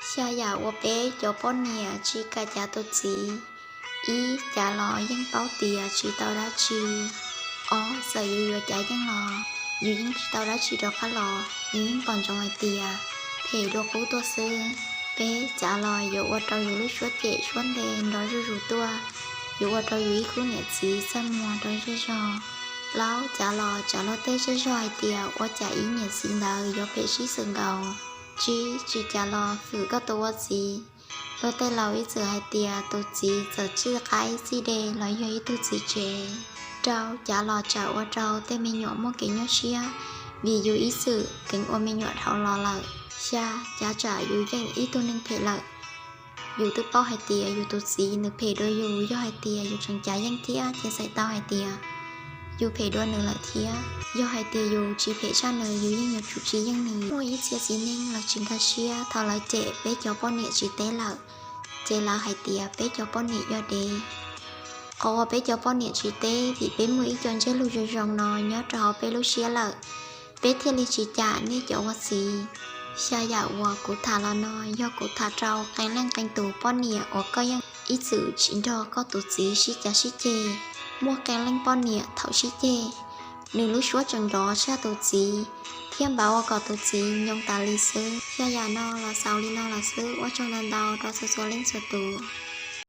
Xya yam uas peb cov poj niam tsis kam cav tus txiv. Ib, cav los yeej paub tias tsis tau dab tsi. Ob, txawm yus yuav cav yeej los yus yeej tsis tau dab tsi rov qab los, yus yeej pom ntsoov hais tias phem dua qub tuaj xwb. Peb, cav los yuav ua rau yus lub suab cem suab nte nrov zuj zus tuaj, yuav ua rau yus ib khub niam txiv txaj muag rau zej zog. Plaub, cav los tsam luag tej zej zog hais tias ua cas ib niam txiv ntawd yuav phem sib xws nkaus. Tsib, tsis cav los fwm koj tus ua txiv. Luag tej laus ib txwm hais tias tus txiv txawm txij qaib txij dej los yog ib tug txiv tsev. Rau, cav los tsam ua rau tej me nyuam muaj kev nyuaj siab vim yus ib txwm keev ua me nyuam dhau los lawm. Xya, cav tsam yus yeej ib tug neeg phem lawm. Yus twb paub hais tias yus tus txiv nws phem dua yus, yog hais tias yus tseem cav yeej thiab ces txhais tau hais tias yus phem dua nws lawm thiab. Yog hais tias yus tsis phem tshaj nws, yus yeej yuav tsum tsis yeej nws. Muaj ib txhia txiv neej lawv tsis nkag siab thaum lawv cem peb cov poj niam tsis teb lawm, ces lawv hais tias peb cov poj niam yog dev. Qhov uas peb cov poj niam tsis teb vim peb muaj ib co ntsej lus zoo zoo no nyob rau hauv peb lub siab lawm, peb thiaj li tsis cam nej cov ua txiv. Xya yam uas kuv tham los no yog kuv tham rau qee leej qee tus poj niam uas koj yeej ib txwm tsis nrog koj tus txiv sib cav sib ceg. Muaj qee leej poj niam thaum sib ceg, nws lub suab tseem nrov tshaj tus txiv thiab npav ua kom tus txiv nyoo tas li xwb. Xya yam no los xaus li no lawm xwb, ua tsaug ntau ntau rau txhua txhua leej txhua tus.